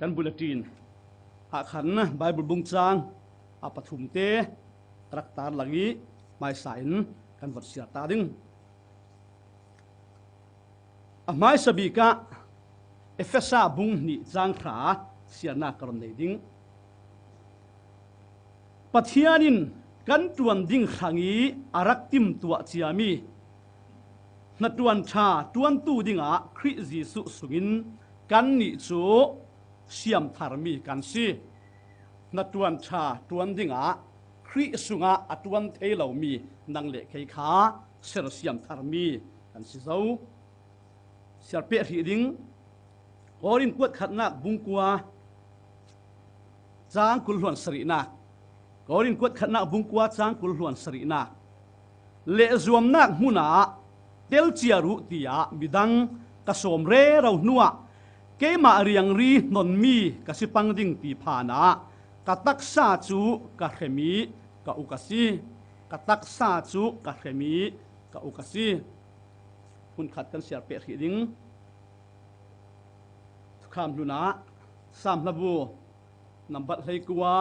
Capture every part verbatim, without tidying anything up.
Kan bulletin ah khan Bible bung chang a pathumte karakter lang i hmaisa in kan vot siar ta ding. A hmaisa bik ah Efesa bung hnih chang hra siarnak ka run nei ding. Pathian in kan ṭuan ding hrang i a rak timtuah ciami hnaṭuan ṭha ṭuantu dingah Khrih Jesuh sungin kannih cu siamtharmi kan si. Hnaṭuan ṭha ṭuan dingah Khrih sungah a ṭuan thei lomi nang le kei kha sersiam tharmi kan si zo. Siarpeh hrih ding. Korin kuat khatnak bung kua cang kul hluan sarihnak. Korin kuat khatnak bung kua cang kul hluan sarihnak. Lehzuamnak hmunah telciar uh tiah midang ka sawm rero hnuah keimah riangri hnonmi ka si pang ding ti phanah ka taksa cu ka hrem i ka uk a si. Ka taksa cu ka hrem i ka uk a si. Hmunkhat kan siarpeh hrih ding. Thukham hlunah Sam hlabu nambat hleikua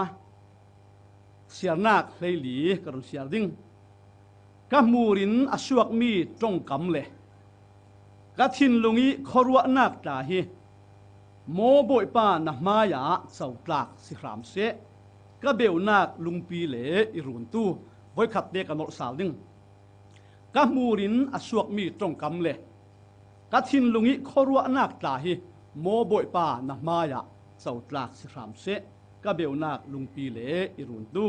siarnak hleili ka run siar ding. Ka hmur in a suakmi ṭongkam le ka thinlung i khuaruahnak tla hi maw Bawipa na hmaiah cotlak si hram seh. Ka beunak lungpi le i runtu voikhatte ka nolh sal ding. Ka hmur in a suakmi ṭongkam le ka thinlung i khuaruahnak tla hi maw Bawipa na hmaiah cotlak si hram seh. Ka beunak lungpi le i runtu.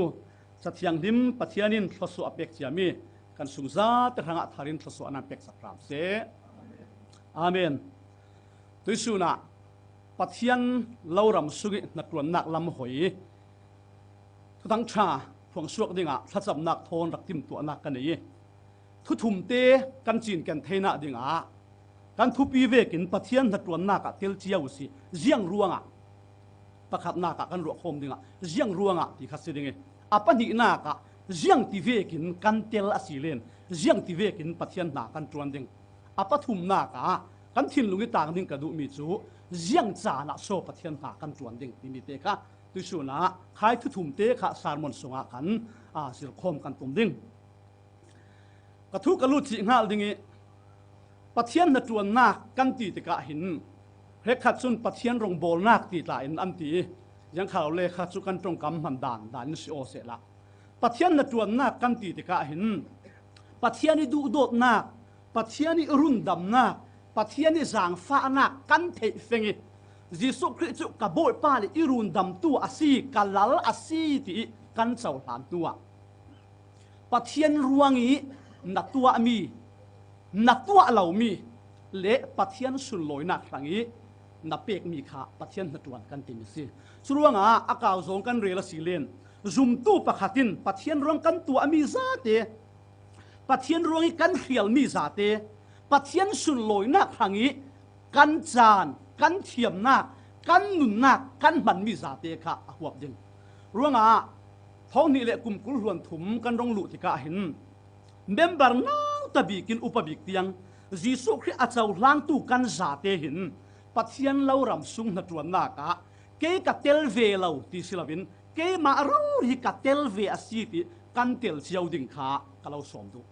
Ca Thianghlim Pathian in thluasuah a pek ciami kan sungzate hrangah thar in thluasuahnak peksak hram seh. Amen. Tuisun ah Pathian lo ram sung i hnaṭuannak lam hoi thuthang ṭha phuangsuak dingah thlacamnak thawn rak timtuahnak ka nei i thuthumte kan cinken theinak dingah kan thupi vekin Pathian hnaṭuannak ah tel cio uh si. Ziang ruangah pakhatnak ah kan ruahkhawm dingah ziang ruangah ti kha si ding i a pahnihnak ah ziang ti vekin kan tel a si len ziang ti vekin Pathian hna kan ṭuan ding. A pathumnak ah kan thinlung i tang ding ka duhmi cu ziang caan ah so Pathian hna kan ṭuan ding timi te kha tuisun ah khai thuthumte kha sermon sungah kan aa, zirkhawm kan tum ding. Ka thu ka lut cih hngal ding i Pathian hnaṭuannak kan ti tikah hin hrekkhat cun Pathian rongbawlnak ti tla in an ti i ziangkhalo le kha cu kan ṭongkam hman dan dan in si aw sehla Pathian hnaṭuannak kan ti tikah hin Pathian i duhdawtnak, Pathian i rundamnak, Pathian i zaangfahnak kan theih feng i Jesuh Khrih cu ka Bawipa le i rundamtu a si, ka lal a si ti i kan cohlan hnuah Pathian ruang i na tuahmi, na tuah lomi le Pathian sunlawinak hrang i na pekmi kha Pathian hnaṭuan kan timi si. Curuangah a kau zawng kan rel a si len zumtu pakhat in Pathian ruang kan tuahmi zate, Pathian ruang i kan hrialmi zate, Pathian sunlawinak hrang i kan caan, kan thiamnak, kan nunnak, kan hmanmi zate kha a huap ding. Ruangah thawng hnih le kum kul hluan thum kan rong luh tikah hin member nauta bik in upa bik tiang Jesuh Khrih a cohlangtu kan zate hin Pathian lo ram sung hnaṭuannak ah kei ka tel ve lo ti si loin keimah rori hi ka tel ve a si ti kan tel cio ding kha ka lo sawm duh.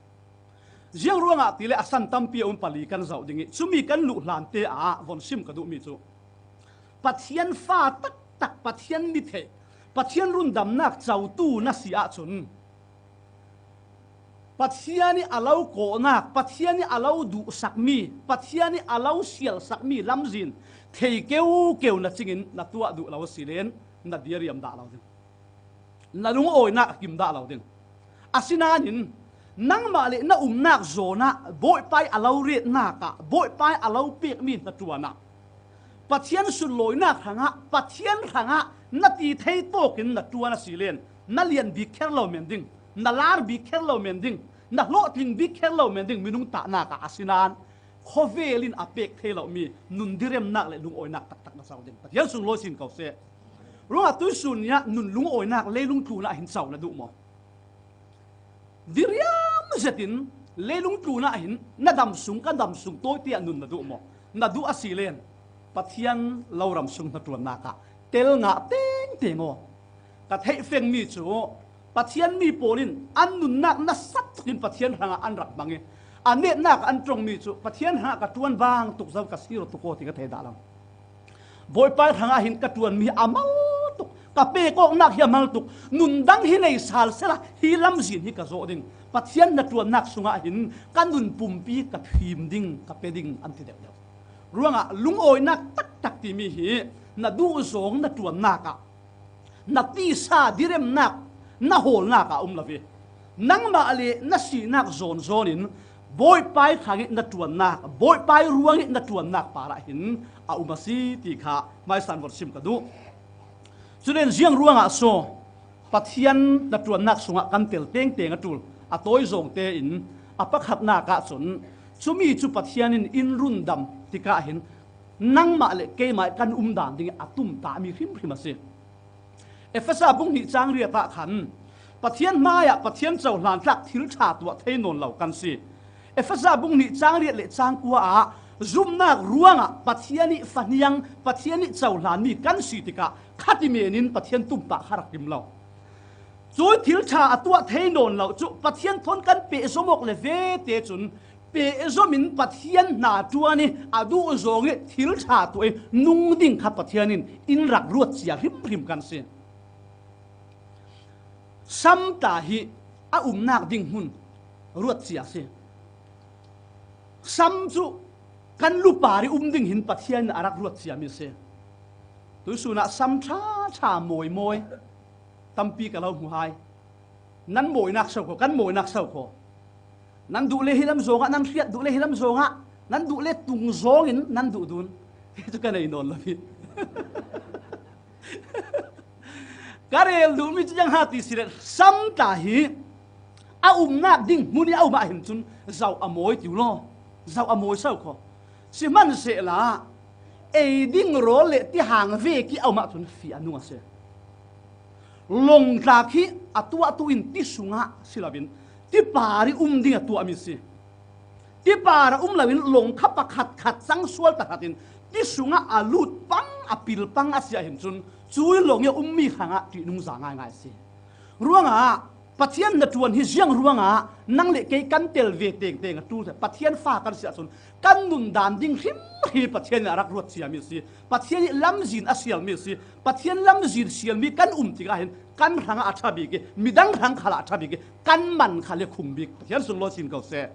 Ziang ruangah tile a san tampi a um pali kan zoh ding i cumi kan luh hlante ah von sim ka duhmi cu Pathian fa taktak, Pathian mi theih, Pathian rundamnak cotu na si ahcun Pathian i a lo kawhnak, Pathian i a lo duhsakmi, Pathian i a lo sialsakmi lamzin thei keukeu na cingin na tuah duh lo a si len na diriam dah lo ding. Na lungawinak a kim dah lo ding. Asinain nangmah le na umnak zawn ah Bawipa i a lo retnak ah, Bawipa i a lo pekmi hnaṭuan ah Pathian sunlawinak hrangah, Pathian hrangah na ti thei tawkin na ṭuan a si len na lian bik kher lo men ding, na lar bik kher lo men ding, na hlawhtling bik kher lo men ding minung tahnak ah asinain khawvel in a pek thei lomi nun diremnak le lungawinak taktak na co ding. Pathian sunglawi sin ko seh. Ruangah tuisun ni ah nun lungawinak leilung tlun ah hin co na duh maw? Diriam zetin leilung tlun ah hin na dam sung, ka dam sung tawite ah nun na duh maw? Na duh a si len Pathian lo ram sung hnaṭuannak ah tel ngah tengteng aw. Ka theih fengmi cu Pathian mi pawl in an nunnak nasat takin Pathian hrangah an rak hmang i, a netnak ah an ṭongmi cu Pathian hrangah ka ṭuan bang tuk zo ka sir tuk aw ti ka thei dah lo. Bawipa hrangah hin ka ṭuanmi hi a mal tuk, ka pek awknak hi a mal tuk, nun dang hi nei sal sehla hi lamzin hi ka zawh ding, Pathian hnaṭuannak sungah hin ka nun pumpi ka phim ding, ka pe ding an ti deuhdeuh. Ruangah lungawinak taktak timi hi na duhzawng hnaṭuannak ah, na tisa diremnak, na hawlnak ah a um lo ve. Nangmah le na sinak zawnzawn in Bawipa ih hrangih hnaṭuannak, Bawipa ih ruangih hnaṭuannak parah hin a um a si ti kha hmaisa in vawt sim ka duh. Culen ziang ruangah so Pathian hnaṭuannak sungah kan tel tengteng a ṭul a tawizawng tein a pakhatnak ahcun cumi cu Pathian in in rundam tikah hin nangmah le keimah ih kan umdan ding ih a tumtahmi hrimhrim a si. Efesa bung hnih cang riat ah khan Pathian hmaiah Pathian cohlan tlak thil ṭha tuah thei nawn lo kan si. Efesa bung hnih cang riat le cang kua ah zumnak ruangah Pathian ih fahniang, Pathian ih cohlanmi kan si tikah khati men in Pathian tumtah kha rak rim lo. Cui thil ṭha a tuah thei nawn lo cu Pathian thawn kan pehzom awk le vete cun pehzom in Pathian hna ṭuan ih a duhzawng ih thil ṭha tuah ih nung ding kha Pathian in in rak ruat cia hrimhrim kan si. Sam tla hi a umnak ding hmun ruat cia a si. Sam cu kan lu par ih um ding hin Pathian in a rak ruat ciami a si. Tuisun ah sam ṭha ṭha mawi mawi tampi ka lo hmu hai. Nan mawinak so kho, kan mawinak so kho. Nan duh le hi lam zawngah, nan hriat duh le hi lam zawngah, nan duh le tung zawngin nan duh dun. Hi cu ka nei nawn lo hi. Ka rel duhmi cu ziang ha ti si le, sam tla hi a umnak ding hmun ih a um ah hin cun zoh a mawi ti u law, zoh a mawi so kho. Sihmanhsehla ei ding rawl le tihang vek ih a um ahcun fih a nung a si. Lawngtlak hi a tuahtu in ti sungah si loin ti par ih um ding a tuahmi si. Ti par a um loin lawng kha pakhat khat cang sual tahratin ti sungah a lut pang, a pil pang a si ahhin cun cui lawng ih a ummi hrangah ṭihnung za ngaingai a si. Ruangah Pathian hnaṭuan hi ziang ruangah nang le kei kan tel ve tengteng a ṭul. Pathian fa kan si ahcun kan nundan ding hrimhrim Pathian in a rak ruat ciami a si. Pathian ih lamzin a sialmi a si. Pathian lamzin sialmi kan um tikah hin kan hrangah a ṭha bik ih midang hrang khalah a ṭha bik ih kan man kha le khum bik Pathian sunglawi sin ko seh.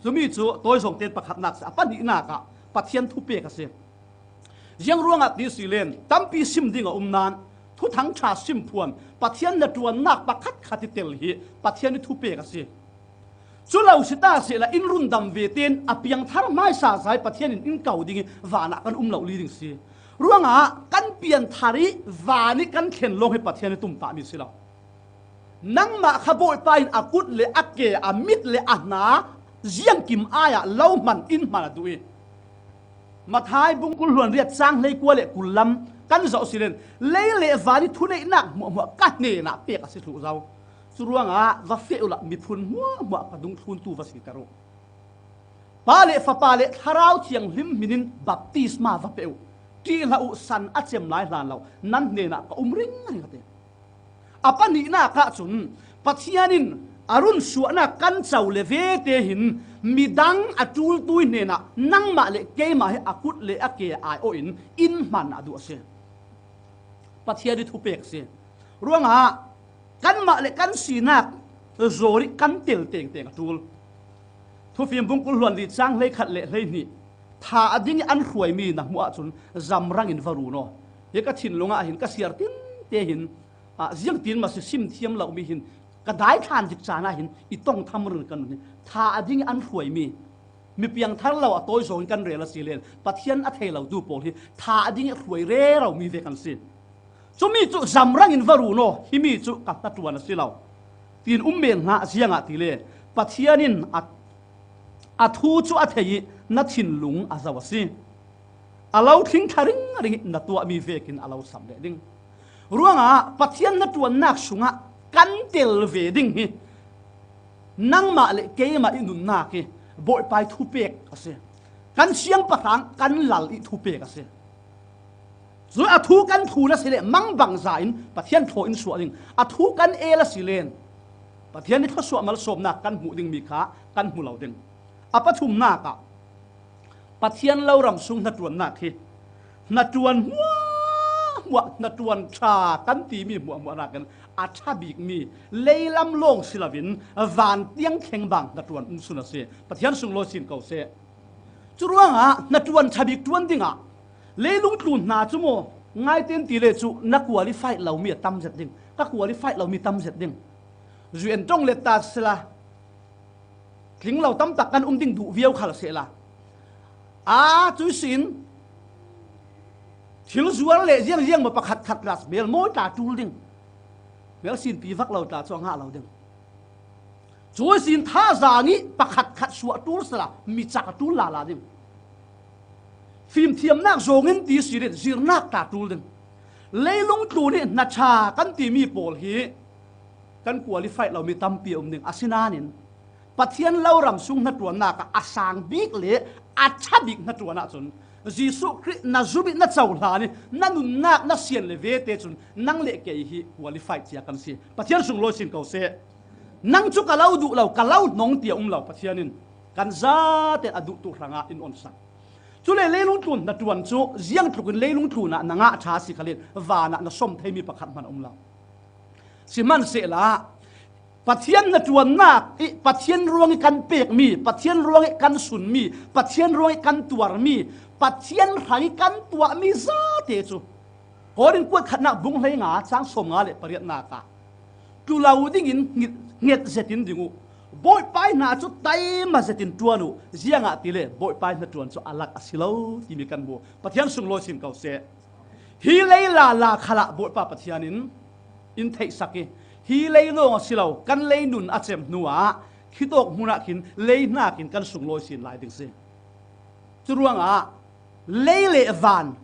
Cumi cu tawizawng tein pakhatnak si. A pahnihnak ah Pathian thupek a si. Ziang ruangah ti si len tampi sim ding a um nain Thuthang ṭha sim phuan Pathian hnaṭuannak pakhat khat ih tel hi Pathian ih thupek a si. Cu lo si ta sehla in rundam ve tein a piangthar hmaisa zai Pathian in in ko ding ih van ah kan um lo li ding si. Ruangah kan pianthar ih van ih kan thlen lawng hi Pathian ih tumtahmi si lo. Nangmah kha Bawipa in a kut le a ke, a mit le a hna ziangkim ai ah lo hman in hman a duh ih, Matthai bung kul hluan riat cang hleikua le kul lam kan zoh si len, lei le van ih thuneihnak hmuahhmuah ka hnenah pek a si thluh zo. Curuangah va feh uhla miphun hmuahhmuah ka dungthluntu va siter uh. Pa le Fapa le Thlarau Thianghlim hmin in baptisma va pe uh. Ṭih hlah uh, san a cem lai hlan lo nan hnenah ka um ringring a ti. A pahnihnak ahcun Pathian in a runsuahnak kan co le vete hin midang a ṭultu hnenah nangmah le keimah hi a kut le a ke ai awh in in hman a duh a si. Pathian ih thupek a si. Ruangah kanmah le kan sinak zaw ih kan tel tengteng a ṭul. Thufim bung kul hluan li cang hleikhat le hleihnih, tha a ding ih an hruaimi na hmuh ahcun zamrang in va run aw. Hi ka thinlung ah hin ka siar tinte hin, ah, ziangtin maw si sim thiam lomi hin ka daithlan dik caan ah hin i tong tham ring kan nun hi. Tha a ding ih an hruaimi, mi piangthar lo a tawizawng in kan rel a si len Pathian a thei lotu pawl hi tha a ding ih hruai reromi ve kan si. Cumi cu zamrang in va run aw, himi cu ka hnaṭuan a si lo, tiin um men hlah. Ziangahtile Pathian in a, a thu cu a thei ih na thinlung a zoh a si. A lo tling thla ringring ih na tuahmi vekin a lo sam leh ding. Ruangah Pathian hnaṭuannak sungah kan tel ve ding hi nangmah le keimah ih nunnak hi Bawipa ih thupek a si. Kan siangpahrang kan lal ih thupek a si. Cu a thu kan thun a si le mangbangza in Pathian thaw in suah ding. A thu kan el a si len Pathian ih thluasuah malsawmnak kan hmuh dingmi kha kan hmu lo ding. A pathumnak ah Pathian lo ram sung hnaṭuannak hi hnaṭuan hmuahhmuah, hnaṭuan ṭha kan timi hmuahhmuah nakin a ṭha bikmi leilam lawng si loin van tiang thleng bang hnaṭuan um sun a si. Pathian sunglawi sin ko seh. Curuangah hnaṭuan ṭha bik ṭuan dingah leilung tlun hna cu maw ngaite in ti le cu na qualified lomi a tam zet ding, ka qualified lomi tam zet ding. U N ṭong let ta sila tling lo tamtak kan um ding duh viau khal sehla. Aa, cuih sin thil zuar le ziangziang maw pakhat khat las mel mawi tla ṭul ding. Mel sinpi vak lo tla cu a ngah lo ding. Cuih sin thazaang ih pakhat khat suah ṭul sila mi cak a ṭul lala ding. Fimthiamnak zawngin ti si len zirnak tla ṭul ding. Leilung tlun ih hna ṭha kan timi pawl hi kan qualified lomi tampi a um ding. Asinain Pathian lo ram sung hnaṭuannak ah a sang bik le a ṭha bik hnaṭuan ahcun Jesuh Khrih na zum ih na cohlan ih na nunnak na sian le vete cun nang le kei hi qualified cia kan si. Pathian sunglawi sin ko seh. Nang cu ka lo duh lo, ka lo hnong tiah um lo. Pathian in kan zate a duh tu hrangah in onsak. Cule leilung tlun hnaṭuan cu ziangtlukin leilung tlunah na ngah ṭha si khalin vanah na som theimi pakhat hman a um lo. Sihmanhsehla Pathian hnaṭuannak ih Pathian ruangih kan pekmi, Pathian ruangih kan sunmi, Pathian ruangih kan tuarmi, Pathian hrangih kan tuahmi zate cu Korin kuat khatnak bung hleinga cang sawmnga le pariatnak ah tlu lo dingin hnget, hnget zetin ding uh. Bawipa ih hna cu taima zetin ṭuan uh. Ziangahtile Bawipa ih hnaṭuan cu a lak a si lo timi kan hmu. Pathian sunglawi sin ko seh. Hi lei lala khalah Bawipa Pathian in in theihsak ih hi lei lawng a si lo kan lei nun a cem hnuah khitawk hmunah khin lei hnakin kan sunglawi sin lai ding si. Curuangah lei le van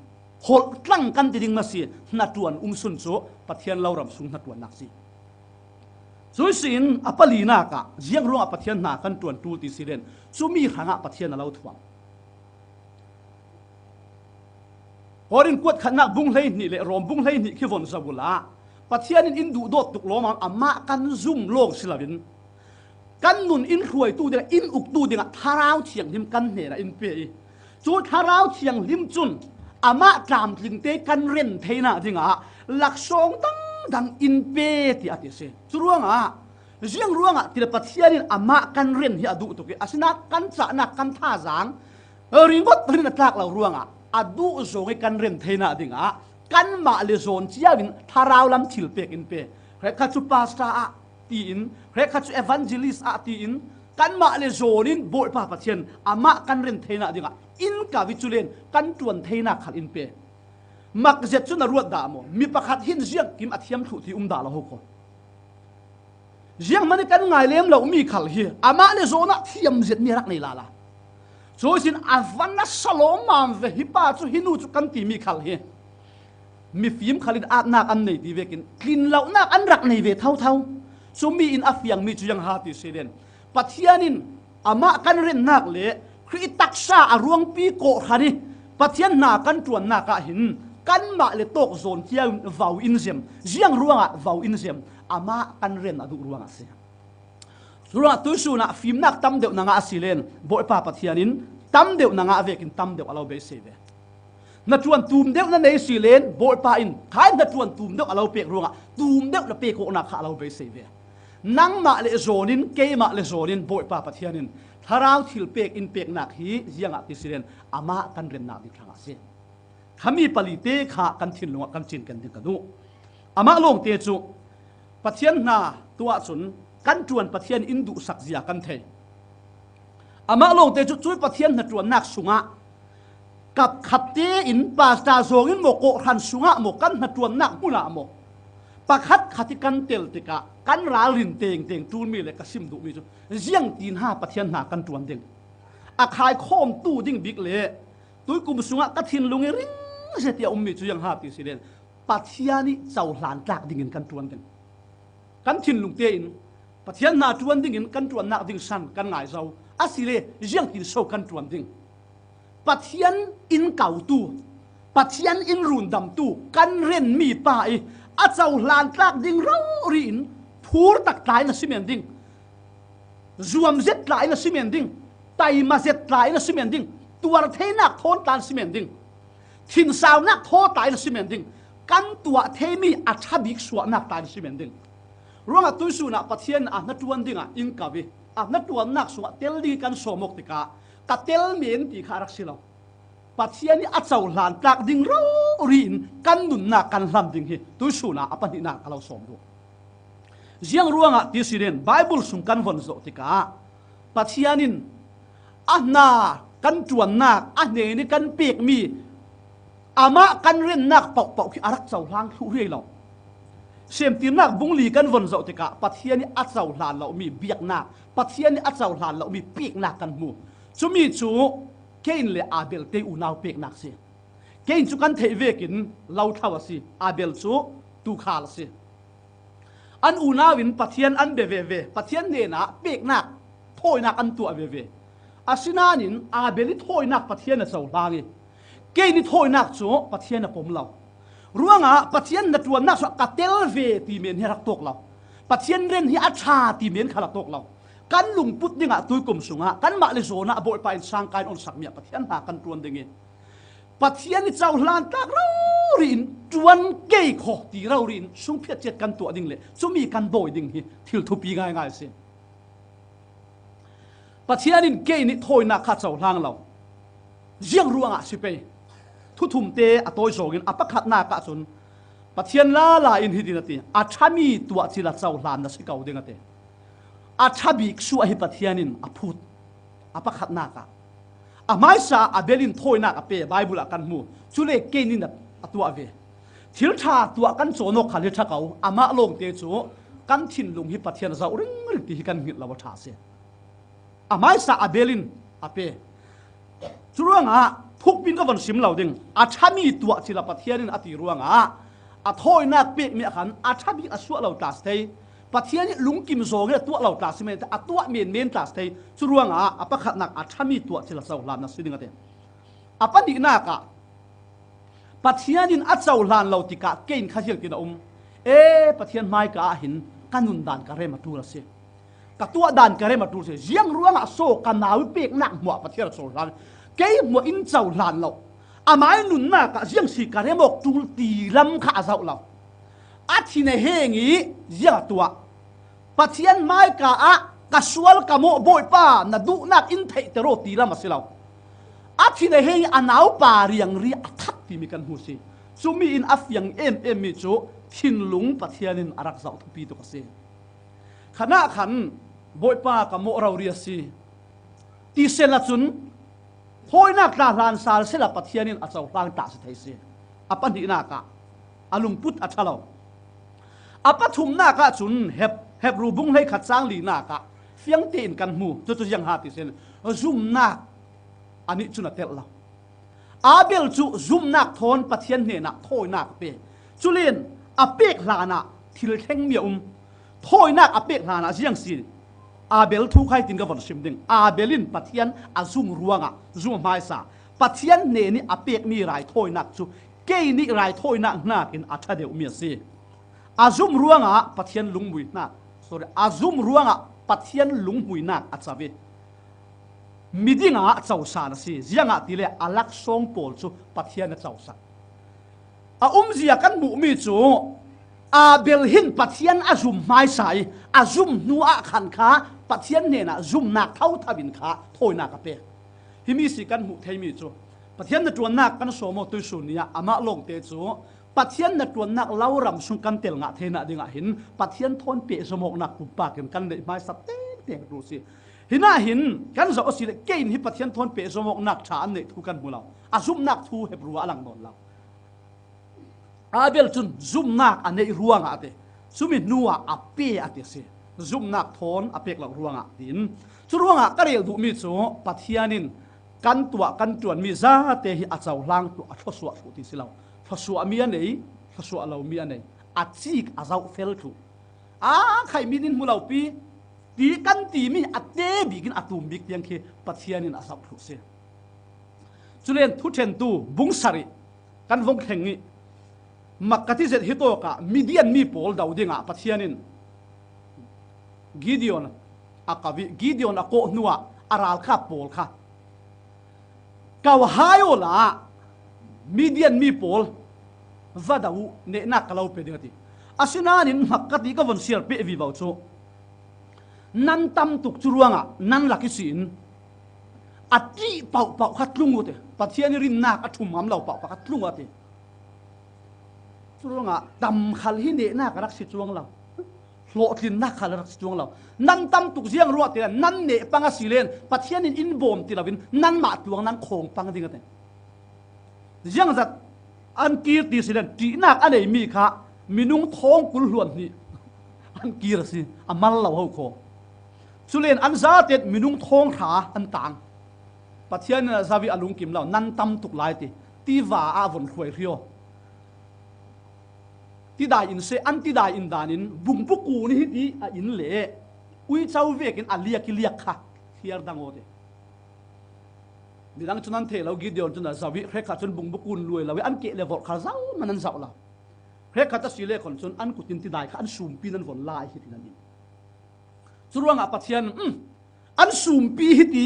holh tlang kan ti ding maw si hnaṭuan um sun cu Pathian lo ram sung hnaṭuannak si. Cuih sin a palinak ah ziang ruangah Pathian hna kan ṭuan ṭul ti si len cumi hrangah Pathian a lo thuam. Korin kuat khatnak bung hleihnih le Rom bung hleihnih khi von zoh uhla Pathian in in duhdawt tuk lawmam amah kan zum lawng si loin kan nun in hruaitu dingah in uktu dingah Thlarau Thianghlim kan hnenah in pe ih cu Thlarau Thianghlim cun amah tlamtlingte kan ren theinak dingah laksawng dangdang in pe tiah a ti a si. Curuangah ziang ruangah tile Pathian in amah kan ren hi a duh tuk ih asinain kan cahnak kan thazaang ringawt in a tlak lo ruangah a duh zong ih kan ren theinak dingah kanmah le zawn cio in thlarau lam thil pek in pe. Hrekkhat cu pastor ah tiin, hrekkhat cu evangelist ah tiin, kanmah le zawn in Bawipa Pathian amah kan ren theinak dingah in kau ih culen kan ṭuan theinak khal in pe. Mak zet cu na ruat dah maw? Mi pakhat hin ziangkim a thiam thluh ti um dah lo ho ko. Zianghman ih kan ngai lem lomi khal hi amah le zawn ah thiam zet mi a rak nei lala. Cuih sin a van a sa lawmmam ve, hi pa cu, hi nu cu kan timi khal hi mifim khal in atnak an nei ti vekin tlin lonak an rak nei ve thotho. Cumi in a fiangmi cu ziang ha ti si len Pathian in amah kan rennak le Khrih taksa a ruangpi kawhhran ih Pathian hna kan ṭuannak ah hin kanmah le tawk zawn cio in vo in zem. Ziang ruangah vo in zem? Amah kan ren a duh ruangah a si. Curuangah tuihsun ah fimnak tam deuh na ngah a si len Bawipa Pathian in tam deuh na ngah vekin tam deuh a lo beisei ve. Hnaṭuan tum deuh na nei si len Bawipa in khai hnaṭuan tum deuh a lo pek ruangah tum deuh na pek awknak kha a lo beisei ve. Nangmah le zawn in, keimah le zawn in Bawipa Pathian in thlarau thil pek in peknak hi ziangah ti si len amah kan rennak ding hrangah a si. Khami palite kha kan thinlung ah kan cinken ding ka duh. Amah lawngte cu Pathian hna tu ahcun kan ṭuan Pathian in duhsak zia kan thei. Amah lawngte cu cuih Pathian hnaṭuannak sungah kapkhat tein pastor zawng in maw, kawhhran sungah maw, kan hnaṭuannak hmun ah maw, pakhat khat ih kan tel tikah kan ralrin tengteng ṭulmi le ka sim duhmi cu ziangtin ha Pathian hna kan ṭuan ding? A khaikhawmtu ding bik le tuikum sungah ka thinlung ih ring zet ih a ummi cu ziang ha ti si len Pathian ih cohlan tlak dingin kan ṭuan ding. Kan thinlung tein Pathian hna ṭuan dingin kan ṭuannak ding san kan ngai zo. Asile ziangtin so kan ṭuan ding? Pathian in kautu, Pathian in rundamtu kan ren mi pa i a cohlan tlak ding rori in phur tak tla in a si men ding. Zuam zet tla in a si men ding. Taima zet tla in a si men ding. Tuar theinak thawn tla in a si men ding. Thinsaunak thaw tla in a si men ding. Kan tuah thei mi a ṭha bik suahnak tla in a si men ding. Ruangah tuisun ah Pathian a hnaṭuan dingah in kau i a hnaṭuannak sungah tel ding i kan sawm awk tikah ka tel men ti kha a rak si lo. Pathian i a cohlan tlak ding rori in kan nunnak kan hlam ding hi tuisun ah a pahnihnak ka lo sawm duh. Ziang ruangah ti si den, Bible sung kan von zoh tikah Pathian in a hna kan ṭuannak, a hnen i kan pekmi, amah kan rennak pauhpauh khi a rak cohlang thluh riai lo. Semtirnak bung li kan von zoh tikah Pathian i a cohlan lomi biaknak, Pathian i a cohlan lomi peknak kan hmu. Cumi cu Kain le Abel te unau peknak si. Kain cu kan theih vekin lo thlo a si, Abel cu tuukhal a si. An unau in Pathian an bia veve, Pathian hnenah peknak, thawinak an tuah veve. Asinain Abel i thawinak Pathian a cohlang i Kain i thawinak cu Pathian a pom lo. Ruangah Pathian hnaṭuannak sungah ka tel ve ti men hi a rak tawk lo. Pathian ren hi a ṭha ti men khal a tawk lo. Kan lungput dingah tuikum sungah kanmah le zawn ah Bawipa in sangka in onsak mi ah Pathian hna kan ṭuan ding i Pathian i cohlan tlak rori in ṭuan kei khaw ti rori in sungphiat ciat kan tuah ding le cumi kan dawi ding hi thil thupi ngaingai a si. Pathian in Kain i thawinak kha cohlang lo. Ziang ruangah si pei. Thuthumte a tawi zawngin a pakhatnak ahcun Pathian lala in hitin a ti, a ṭhami tuah cila cohlan na si ko ding a ti. A ṭha bik suah hi Pathian in a phut. A pakhatnak ah a hmaisa Abel in thawinak a pe, Bible ah kan hmu. Cule Kain in a tuah ve. Thil ṭha tuah kan cawn awk khal hi ṭha ko, amah lawngte cu kan thinlung hi Pathian a zoh ringring ti hi kan hngilh lo a ṭha a si. A hmaisa Abel in a pe. Curuangah thukpin ka von sim lo ding. A ṭhami tuah cila Pathian in a ti ruangah a thawinak pekmi ah khan a ṭha bik a suah lo tla si thei. Pathian i lungkim zawng i a tuah lo tla si men, a tuah menmen tla si thei. Curuangah a pakhatnak a ṭhami tuah cila cohlan na si ding a ti. A pahnihnak ah Pathian in a cohlan lo tikah Kain kha ziangtin a um. E, Pathian hmaika ah hin ka nundan ka rem a ṭul a si. Ka tuahdan ka rem a ṭul a si. Ziang ruangah so ka nau i peknak hmuah Pathian a cohlan. Kei hmuah in cohlan lo. Amai nunnak ah ziang si ka rem awk ṭul ti lam kha a zoh lo. A thin a heng i ziang a tuah. Pathian hmaika ah ka sual ka mawh Bawipa na duhnak in theihter aw ti lam a si lo. A thin a heng i a naupa riangri a that timi kan hmu si. Cumi in a fiang em em mi cu thinlung Pathian in a rak zoh thupi tuk a si. Khanah khan Bawipa ka mawh rori a si. Ti sehla cun thawinak tla hlan sal sehla Pathian in a cohlang tla si thei si. A pahnihnak ah a lungput a ṭha lo. A pathumnak ah cun Heb-, Hebru bung hleikhat cang linak ah fiang tein kan hmu. Cucu ziang ha ti sehla zumnak a nih cun a telh lo. Abel cu zumnak thawn Pathian hnenah thawinak a pe. Culin a pek hlanah thil thlengmi a um. Thawinak a pek hlanah ziang si. Abel thu kha hitin ka von sim ding. Abel in Pathian a zum ruangah zum a hmaisa. Pathian hnen i a pekmi raithawinak cu Kain i raithawinak hnakin a ṭha deuhmi a si. A zum ruangah Pathian lunghmuihnak, sorry, a zum ruangah Pathian lunghmuihnak a co i miding ah cosan a si. Ziangahtile a laksawng pawl cu Pathian a cosak. A umzia kan hmuhmi cu Abel hin Pathian a zum hmaisa i a zum hnu ah khan kha Pathian hnenah zumnak thotho in kha thawinak a pek. Himi si kan hmuh theimi cu Pathian hnaṭuannak kan sawm aw tuihsun ni ah amah lawngte cu Pathian hnaṭuannak lo ram sung kan tel ngah theinak dingah hin Pathian thawn pehzom awknak pumpak in kan neih hmaisa tengteng tu si. Hinah hin kan zoh a si le Kain hi Pathian thawn pehzom awknak ṭha an neih thu kan hmu lo. A zumnak thu Hebru ah a lang nawn lo. Abel cun zumnak a neih ruangah a ti. Cumi hnuah a pe a ti a si. Zumnak thawn a pek lo ruangah tiin. Cu ruangah ka rel duhmi cu Pathian in kan tuah kan ṭuanmi zate hi a cohlang thluh, a thluasuah thluh ti si lo. Thluasuahmi a nei, thluasuah lomi a nei. A cik a zohfel thluh. A khaimi in hmu lopi ti kan timi a te bikin a tum bik tiang khi Pathian in a zoh thluh si. Culen Thuṭhentu bung sarih kan vong thleng ih, Makati zet hi tawkah Midian mi pawl do dingah Pathian in Gideon a kau ih, Gideon a kawh hnuah a ralkap pawl kha, "Kau hai awla Midian mi pawl va do uh, nehnak ka lo pe ding," a ti. Asinain Makati ka von siar peh vivo cu, "Nan tam tuk, cu ruangah nan lak ihsin a ṭih pauhpauh kha tlung uh," ti. Pathian ih rinnak a ṭhum ngam lo pauhpauh kha tlung uh, a ti. Cu ruangah tam khal hi nehnak a rak si cuang lo, hlawhtlinnak khal a rak si cuang lo. "Nan tam tuk, ziang ruah ti nan neh pang a si len Pathian in in bawm ti loin nanmah tluang nan khawng pang ding," a ti. Ziangzat an kir ti si len ṭihnak a neimi kha minung thawng kul hluan hnih an kir a si, a mal lo ho khaw. Culen an zate minung thawng hra an tang. Pathian in a zo ih a lungkim lo, "Nan tam tuk lai," ti. Tiva ah von hruai hriaw. Tidai in seh, an tidai in danin bungbukun hi ti a in le uico vekin a liak ih liak kha thiar dang aw ti. Midang cun an thei lo, Gideon cun a zo ih hrekkhat cun bungbukun luai lo ih an keh le vorh khal zohman an zoh lo. Hrekkhat a si le khon cun an kut in tidai kha an sumpi nan von la ih hiti nan in. Cu ruangah Pathian, um, an sumpi hiti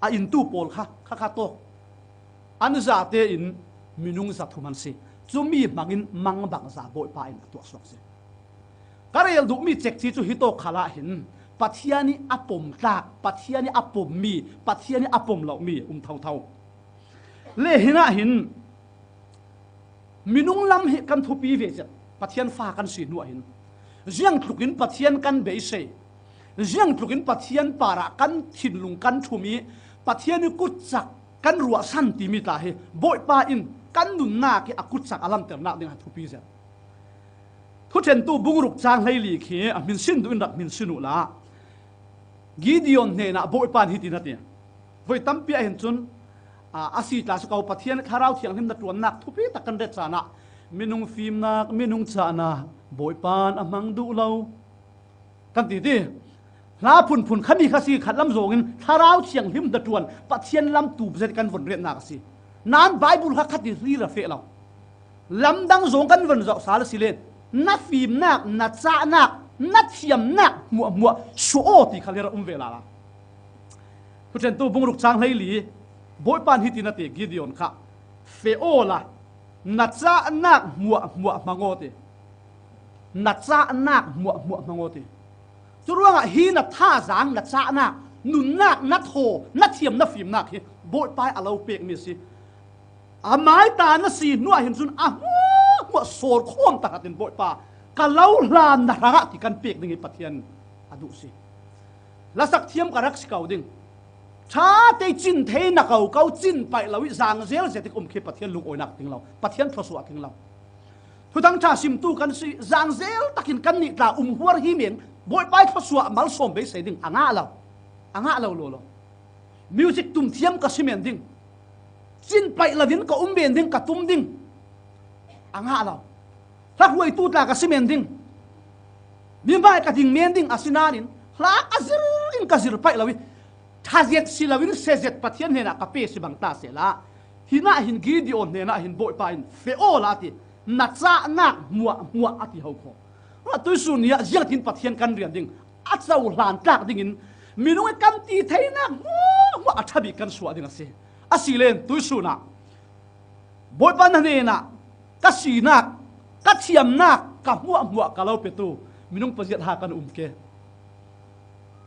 a intu pawl kha, kha, kha tawk. An zate in minung zathum an si. Cumi hmangin mangbangza Bawipa in a tuahsuak si. Ka rel duhmi cekci cu hitawk khalah hin Pathian ih a pom tlak, Pathian ih a pommi, Pathian ih a pom lomi um thotho. Le hinah hin minung lam hi kan thupi ve zet, Pathian fa kan si hnuah hin ziangtlukin Pathian kan beisei, ziangtlukin Pathian parah kan thinlung kan ṭhum ih Pathian ih kutcak kan ruahsan timi tla hi Bawipa in kan nunnak ih a kutcak a langhternak ding a thupi zet. Thuṭhentu bungruk cang hleili khi a hminsin duh in rak hminsin uhla, Gideon hnenah Bawipa in hitin a ti. Voi tampi ah hin cun, aa, a si tla si ko, Pathian Thlarau Thianghlim hnaṭuannak thupi tak kan ret caan ah minung fimnak, minung cahnak Bawipa in a hmang duh lo kan ti ti. Hla phunphun khami kha si khat lam zawngin Thlarau Thianghlim hnaṭuan Pathian lam tum zet kan von riatnak a si. Nan Baibal kha khat ih ril a feh lo. Lamdang zawng kan von zoh sal a si len, na fimnak, na cahnak, na thiamnak hmuahhmuah suah aw ti kha lir a um ve lala. Thuṭhentu bungruk cang hleili, Bawipa in hitin a ti, Gideon kha, "Feh awla na cahnak hmuahhmuah hmang aw," ti. Na cahnak hmuahhmuah hmang aw ti. Curuangah hi na thazaang, na cahnak, nunnak, na thaw, na thiam, na fimnak hi Bawipa ih a lo pekmi a si. Amai ta na si hnuah hin cun a hmuahhmuah sawlkhawm tahratin Bawipa ka lo hlan na hrangah ti kan pek ding hi Pathian a duh si. Lasak thiam ka rak si ko ding. Ṭha tei cin thei na ko ko, cin paih lo ih zangzel zet ih um khi Pathian lungawinak ting lo, Pathian thluasuah ting lo. Thuthang ṭha simtu kan si, zangzel takin kan nih tla um huar hi men, Bawipa ih thluasuah malsawm beisei ding a ngah lo, a ngah lo lawlaw. Music tum thiam ka si men ding, cin paih loin ka um men ding, ka tum ding a ngah lo. Hla hruaitu tla ka si men ding, mi hmai ka ding men ding, asinain hla ka zir in ka zir paih lo ih, ṭha zet si loin sia zet Pathian hnenah ka pe si bang ta sehla, hinah hin Gideon hnenah hin Bawipa in, "Feh awla," a ti, "na cahnak hmuahhmuah," a ti ho khaw. Tuihsun ni ah ziangtin Pathian kan rian ding, a cohlan tlak dingin minung ih kan ti theinak hmuahhmuah a ṭha bik kan suah ding a si. A si len tuihsun ah Bawipa na hnenah ka sinak, ka thiamnak, ka hmuahhmuah ka lo petu minung paziat ha kan um ke.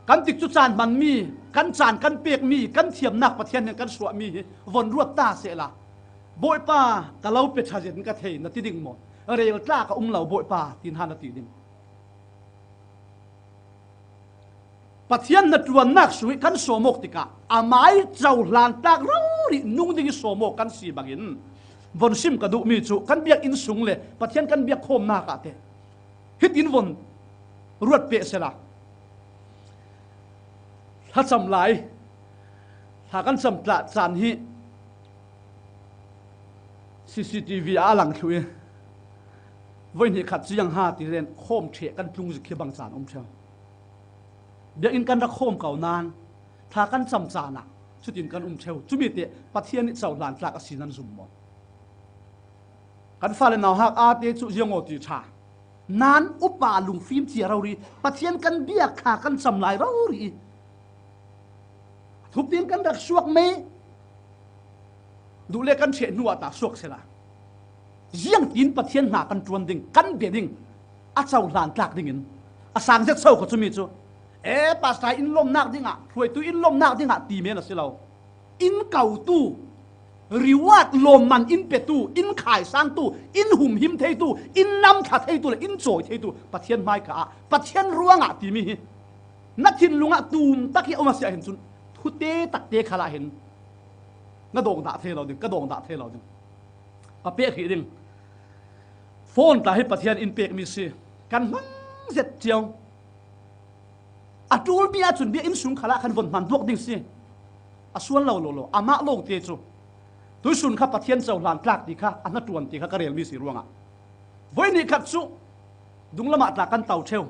Kan tikcu caan hmanmi, kan caan kan pekmi, kan thiamnak Pathian hnen kan suahmi hi von ruat ta sehla, "Bawipa, ka lo pe ṭha zet in ka thei," na ti ding maw? "Rel tla ka um lo, Bawipa," tin ha na ti ding? Pathian hnaṭuannak sungih kan sawm awk tikah amai cohlan tlak rori nung ding ih sawm awk kan si bangin von sim ka duhmi cu kan biakinn sung le Pathian kan biak khawmnak ah teh hitin von ruat peh sehla, thlacam lai, thla kan cam tla caan hi C C T V ah a lang thluh ih, voi hnih khat ciang ha ti len khawm ṭheh kan tlung zik khi bang caan um ṭheu. Biakinn kan rak khawm ko nain thla kan cam caan ah cutin kan um ṭheu. Cumi teh Pathian ih cohlan tlak a si nan zum maw? Kan fale nauhak ate cu ziangaw ti ṭha. Nan upa lungfim cia rori, Pathian kan biak kha kan cam lai rori. Thupin kan rak suak mei. Duh le kan ṭheh hnu ah ta suak sila. Ziangtin Pathian hna kan ṭuan ding, kan bia ding, a cohlan tlak dingin a sang zet so kha cumi cu. E, pastor in lawmnak dingah, hruaitu in lawmnak dingah ti men a si lo. In kotu, reward lawmman in petu, in khaisangtu, in humhim theitu, in namthla theitu le in cawi theitu Pathian hmaika ah Pathian ruangah timi hi na thinlung ah tum tak hi a um a si ah hin cun thute takte khal ah hin na dawng dah thei lo ding, ka dawng dah thei lo ding. Ka pek hi ding. Phone tla hi Pathian in pekmi si. Kan hmang zet cio. A ṭulmi ahcun biakinn sung khalah khan von hman duak ding si. A sual lo lo lo, amah lo te cu. Tuisun kha Pathian cohlan tlak ti kha, a hnaṭuan ti kha ka relmi si ruangah. Voi nih khat cu, dunglam ah tla kan to ṭheu.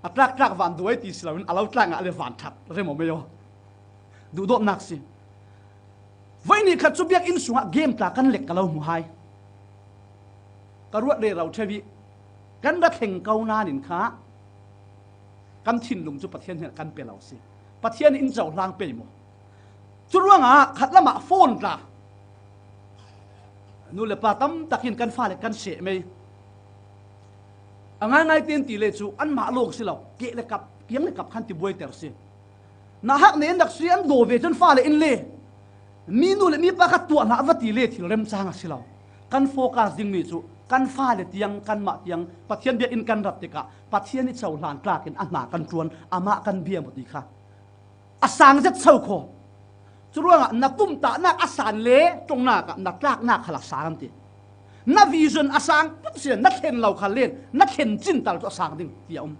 A tlak tlak van duai ti si loin, a lo tlak ngah le van ṭhat, rem aw mei aw. Duhdawtnak si. Voi nih khat cu biakinn sungah game tla kan lek ka lo hmu hai. Ka ruat rero ṭheu i kan ra thleng ko nain kha kan thinlung cu Pathian hnen kan pe lo si. Pathian in cohlang pei maw? Curuangah khat lamah phone tla nu le pa tam tak in kan fale kan seh mei. A ngaingai tein ti le cu anmah lawng si lo, keh le kap, kiang le kap khan ti buaiter si. Nauhak nen rak si an daw ve cun fale in le mi nu le mi pa kha tuah hlah va ti le thil remcang a si lo. Kan focus dingmi cu kan fale tiang, kanmah tiang Pathian biakinn kan rat tikah Pathian i cohlan tlak in a hna kan ṭuan, amah kan bia maw ti kha a sang zet so kho. Curuangah na tumtahnak a san le ṭongnak ah na tlaknak khal a sang an ti. Na vision a sang put si le na thlen lo khal len na thlen cintal cu a sang ding ti a um.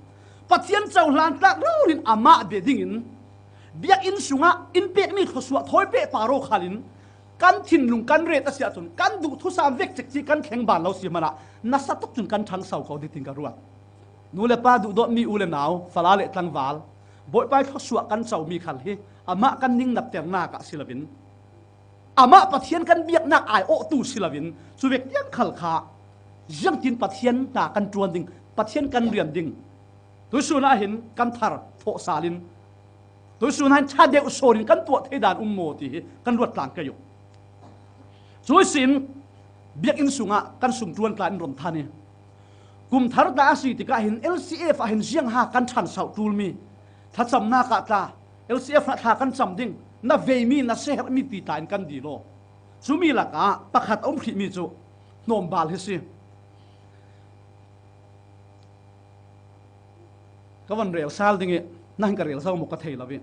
Pathian cohlan tlak rori in amah bia dingin biakinn sungah in pekmi thluasuah thawi peh paro khal in kan thinlung kan ret a si ahcun kan duh thusam vek cekci kan thleng ban lo si hmanah nasa tuk cun kan ṭhang so ko ding tin ka ruat. Nu le pa duhdawtmi u le nau, fala le tlangval, Bawipa i thluasuah kan comi khal hi amah kan ning napternak ah si loin, amah Pathian kan biaknak ai awhtu si loin, cuvek tiang khal kha ziangtin Pathian hna kan ṭuan ding, Pathian kan rian ding, tuisun ah hin kan thar thawh sal in, tuisun ah hin ṭha deuh sawn in kan tuah thei dan um maw ti hi kan ruat tlang kei uh. Cui sin biakinn sungah kan sungṭuan tla in ron than i, kum thar tla a si tikah hin L C F ah hin ziangha kan ṭhan sauh ṭulmi thlacamnak ah tla, L C F ah thla kan cam ding, na veimi, na seherhmi ti tla in kan dil aw. Cumi lakah pakhat a um hrihmi cu hnawmbal hi si. Ka van rel sal ding i, na hin ka rel zo maw ka thei lo i.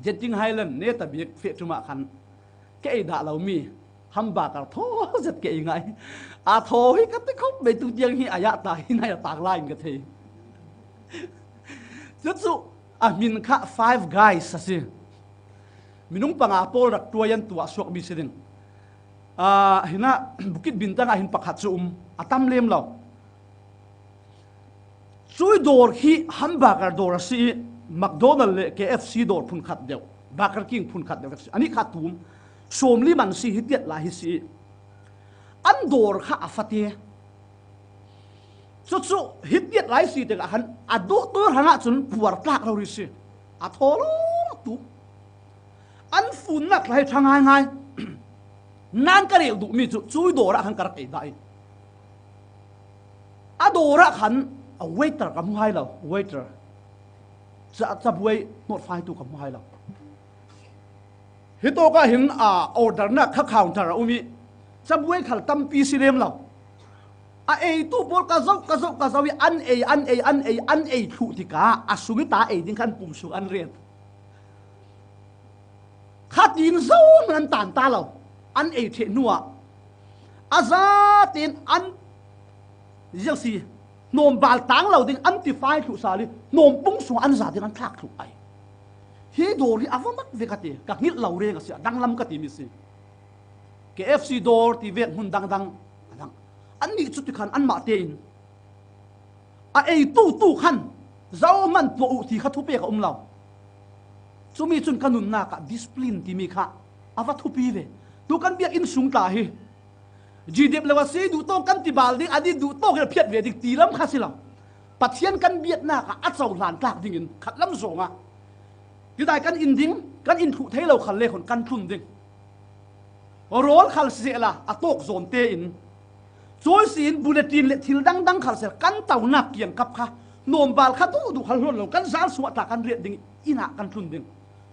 Genting Highland neta bik feh ṭum ah khan ka ei dah lomi hambakar thaw zet ka ei ngai. A thaw hi ka ti khop mei tu tiang hi a yah ta hi nai a tak lai in ka thei. Cucu a hmin kha Five Guys a si. Minung panga pawl rak tuai an tuah suakmi si ding. Ah, hinah Bukit Bintang ah hin pakhat cu um, a tam lem lo. Cui dawr hi hamburger dawr a si i, McDonald le K F C dawr phunkhat deuh, Burger King phunkhat deuh a si. Anih kha tum, sawmli man si hi tiat lai hi si i, an dawr kha a fate. Cucu hi tiat lai si tikah khan a dawh tawi hrangah cun puar tlak rori si. A thaw lo tu. An funnak tlai ṭha ngaingai. Nan ka rel duhmi cu cui dawr ah khan ka rak ei dah i, a dawr ah khan a waiter ka hmu hai lo, waiter. Ca, cabuai hnawtfaitu ka hmu hai lo. Hi tawk ah hin, aa, ordernak kha counter a um i, cabuai khal tampi si lem lo. A eitu pawl ka zoh, ka zoh, ka zoh i an ei, an ei, an ei, an ei thluh tikah a sung i ta ei ding khan pum sung an rian. Khatin zohman an tan ta lo. An ei ṭheh hnuah a zatin an ziang si, hnawmbal tang lo ding an tifai thluh sal i hnawmpung sungah an za ding an thlak thluh ai. Hi dawr hi a va mak ve ka ti, ka hngilh lo reng a si, a danglam ka timi si. K F C dawr ti vek hmun dangdang a dang. Annih cu tikhan anmah tein a eitu tu khan zohman tuah uh ti kha thupek a um lo. Cumi cun ka nunnak ah discipline timi kha a va thupi ve. Tu kan biakinn sung tla hi G D F lo a si duhtawng kan ti bal ding, a di duhtawng in a phiat ve ding ti lam kha si lo. Pathian kan biaknak ah a cohlan tlak dingin khat lam zawngah tidai kan in ding, kan in thluh thei lo khal le khon kan tlun ding. Rawl khal sehla a tawk zawn tein, cuai si in bulletin le thil dangdang khal sehla kan taunak kiangkap kha, nawmbal kha duhduh khal hluan lo kan zal suah tla kan riat ding, inn ah kan tlun ding.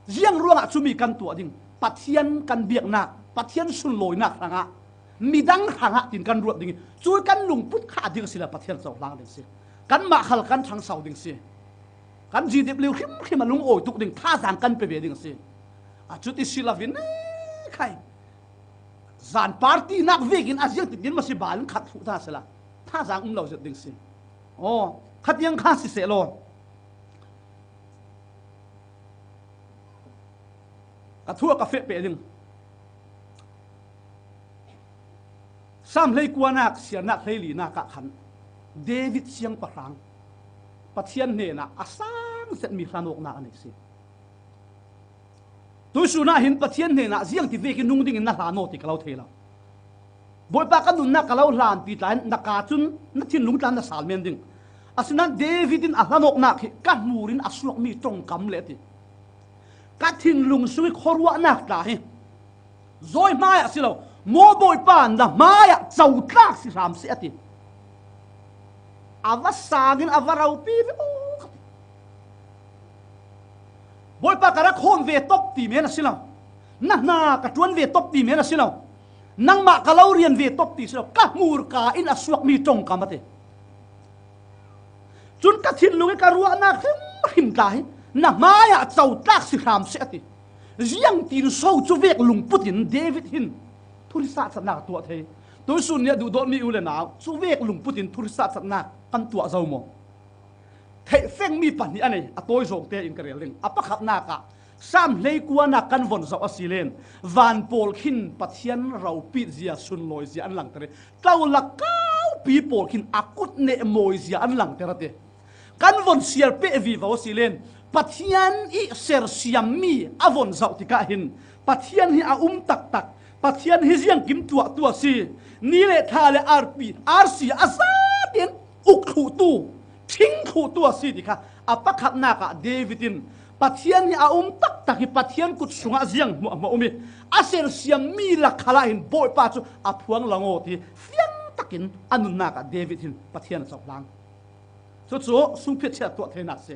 Ziang ruangah cumi kan tuah ding? Pathian kan biaknak, Pathian sunlawinak hrangah, midang hrangah tin kan ruat ding i, cui kan lungput kha a ding a si le Pathian cohlang ding si. Kanmah khal kan ṭhangsau ding si. Kan G D F lo hrimhrim a lungawi tuk ding, thazaang kan pe ve ding a si. A cuti si lo in, eh, khai. Zan party nak vekin a ziang tikin masi bal in khat hmuh ta sela, thazaang um lo zet ding si. Aw, khatiang kha si seh law. Ka thu a ka feh peh ding. Sam hleikuanak, siarnak hleilinak ah khan David siangpahrang Pathian hnenah a sang zet mi hlanawknak a nei si. Tuisun ah hin Pathian hnenah ziang ti vekin nung dingin na hlan aw ti ka lo thei lo. Bawipa, ka nunnak ka lo hlan ti tla in na ka cun na thinlung tla na sal men ding. Asinain David in a hlanawknak hi ka hmur in a suakmi ṭongkam le a ti. Ka thinlung sung i khuaruahnak tla hi zawi hmaiah a si lo, maw Bawipa, na hmaiah cotlak si hram seh a ti. A va sang in a va ropi ve aw. Bawipa, ka rak hawn ve top ti men a si lo. Na hna ka ṭuan ve top ti men a si lo. Nangmah ka lo rian ve top ti si lo. Ka hmurka in a suakmi ṭongkam a ti. Cun ka thinlung i ka ruahnak hrimhrim tla hi na hmaiah cotlak si hram seh a ti. Ziangtin so cu vek lungput in David hin thurisa satnak a tuah thei. Tuisun nih a duhdawtmi u le nau, cu vek lungput in thurisa satnak kan tuah zo maw? Theihfengmi pahnih a nei, a tawi zawng tein ka rel ding. A pakhatnak ah, Sam hleikuanak kan von zoh a si len, van pawl khin Pathian ropit zia, sunlawi zia an langter i, tlolak kaupi pawl khin a kut neh mawi zia an langter a ti. Kan von siar peh vivo a si len, Pathian i sersiammi a von zoh tikah hin, Pathian hi a um taktak, Pathian hi ziangkim tuahtu a si, ni le thla le arpi, arsi a zatin uk thluhtu, thing thluhtu a si ti kha a pakhatnak ah David in Pathian hi a um taktak hi Pathian kut sungah ziang hmuahhmuah um i a sersiammi lak khalah hin Bawipa cu a phuang lang aw ti fiang takin a nunnak ah David hin Pathian a cohlang. Cucu sungphiat chiat tuah theinak si.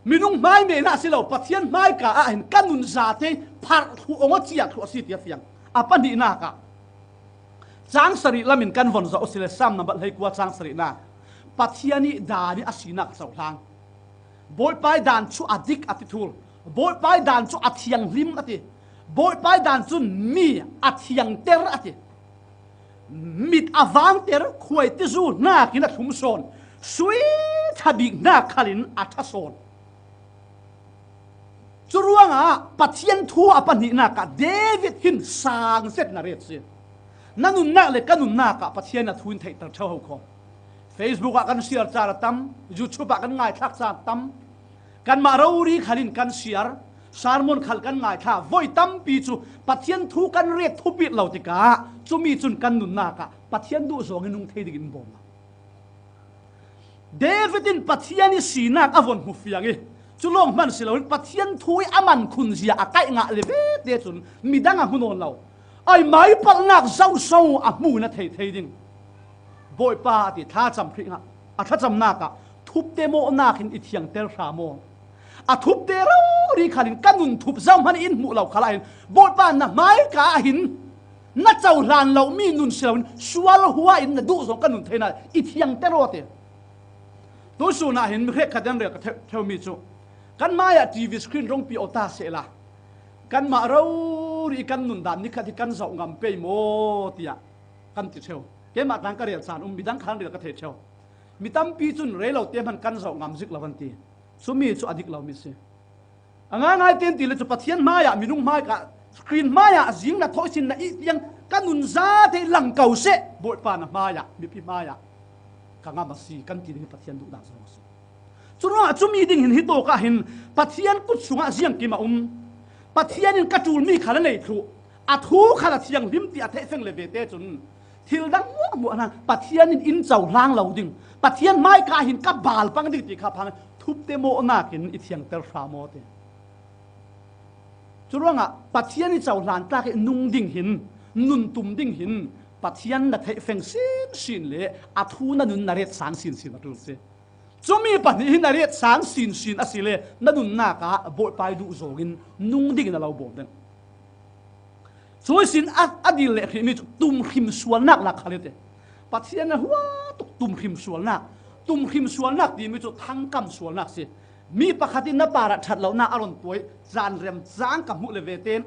Minung hmai men ah si lo, Pathian hmaika ah hin ka nun zate pharh thluh awng a ciah thluh a si ti a fiang. A pahnihnak ah cang sarih lamin kan von zoh a si le, Sam nambat hleikua cang sarihnak, Pathian i dan i a sinak cohlang. Bawipa i dan cu a dik a ti thul. Bawipa i dan cu a thianghlim a ti. Bawipa i dan cun mi a thiangter a ti. Mit a vangter, khuaitizu hnakin a thlum sawn, sui ṭha bik hna khalin a ṭha sawn. Cu ruangah Pathian thu a pahnihnak ah David hin sang zet na ret si. Na nunnak le ka nunnak ah Pathian a thu in theihter ṭheo ho kho. Facebook ah kan siar car a tam, YouTube ah kan ngaithlak car a tam. Kanmah rori khalin kan siar, sermon khal kan ngaithla, voi tampi cu Pathian thu kan ret thupit lo tikah cumi cun kan nunnak ah Pathian duh zawng in nung thei dingin bawm lo. David in Pathian i sinak a von hmu fiang i, cu lawng hman si loin Pathian thu i a man khun zia a kaih ngah le vete cun midang a hmu nawn lo. Ai, maipalhnak zoso a hmu in a thei thei ding. Bawipa, a ti, thlacam hrih ngah. A thlacamnak ah, thupte mawhnak in i thiangter hram aw. A thupte rori khalin ka nun thup zohhmanh in hmuh lo khalah hin, Bawipa, na hmaika ah hin na cohlan lomi nun si loin sual hua in na duh zong ka nun theihnak i thiangter aw, a ti. Tuisun ah hin mi hrekkhat in rel ka ṭheu-, ṭheumi cu kan hmaiah T V screen rong pi aw ta sehla, kanmah rori kan nundan nikhat hi kan zoh ngam pei maw tiah kan ti ṭheu. Keimah tlang ka rel caan um, midang khan rel ka thei ṭheu. Mi tampi cun rei lo te hman kan zoh ngam zik lo an ti. Cumi cu a dik lomi si. A ngaingai tein ti le cu Pathian hmaiah, minung hmaika, screen hmaiah zing na thawh sin na ih tiang ka nun zate lang ko seh, Bawipa na hmaiah, mipi hmaiah ka ngam a si, kan ti ding hi Pathian duhnak zong a si. Curuangah cumi ding hin hi tawk ah hin Pathian kut sungah ziangkim a um. Pathian in ka ṭulmi kha na nei thluh. A thu khat a thianghlim ti a theih feng le vete cun thil dang muahmuah hna Pathian in in cohlang lo ding, Pathian hmaika hin ka bal pang ding ti kha phang thupte mawhnak in i thiangter hra maw ti. Curuangah Pathian i cohlan tlak i nung ding hin, nun tum ding hin Pathian na theih feng sinsin le a thu na nun na ret sang sinsin a ṭul si. Cumi pahnih hi na ret sang sinsin a si le na nunnak ah Bawipa i duh zawngin nung dingin a lo bawm ding. Cui sin a, a dil le hrihmi cu tumhrim sualnak lak khal i ti. Pathian a hua tuk tumhrim sualnak. Tumhrim sualnak timi cu thangkam sualnak si. Mi pakhat in na parah ṭhat lonak a ron tuai, zanrem cang ka hmuh le ve ten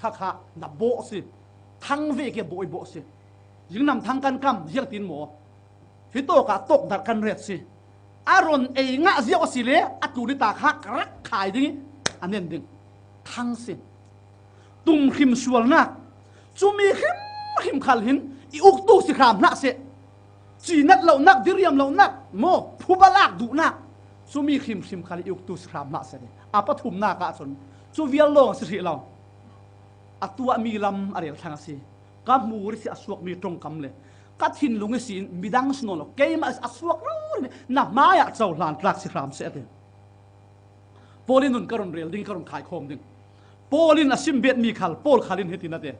khakha na bawh si. Thang ve ke bawh i bawh si. Zingnam thang kan kam, ziangtin maw? Hi tawkah tawk darh kan ret si. A ron ei ngah ziau a si le a tlun i ta kha ka rak khai ding i a nen ding. Thang si. Tumhrim sualnak. Cumi hrimhrim khal hin i uktu si hram hlah seh. Cinat lonak, diriam lonak, maw, phuba lak duhnak. Cumi hrimhrim khal i uktu si hram hlah seh. A pathumnak ah cun cu vial lawng a si hrih lo. A tuahmi lam a rel thlang a si. Ka hmur i si a suakmi ṭongkam le ka thinlung i si in midang si nawn lo, keimah a suak rori na hmaiah cohlan tlak si hram seh a ti. Paul in nun ka run rel ding, ka run khaikhawm ding. Paul in a sim betmi khal, Paul khal in hitin a ti.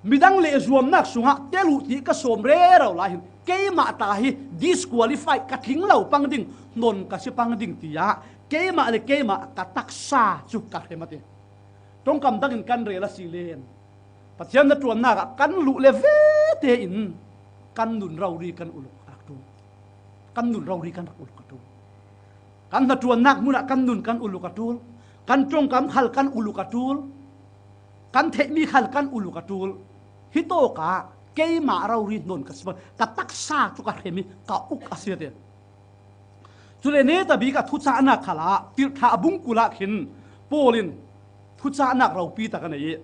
Midang le zuamnak sungah tel uh ti ka sawm rero lai hin keimah ta hi disqualify ka tling lo pang ding, hnon ka si pang ding tiah keimah le keimah ka taksa cu ka hrem a ti. Ṭongkam dangin kan rel a si len Pathian hnaṭuannak ah kan luh le vete in kan nun rori kan uluk a rak ṭul. Kan nun rori kan rak uluk a ṭul. Kan hnaṭuannak hmun ah kan nun kan uluk a ṭul. Kan ṭongkam khal kan uluk a ṭul. Kan theihmi khal kan uluk a ṭul. Hi tawkah keimah rori hnon ka si, ka taksa cu ka hrem i ka uk a si a ti. Cule netabik a thucahnak khalah tirhthlah bungkul ah khin Paul in thucahnak ropi tak a nei i,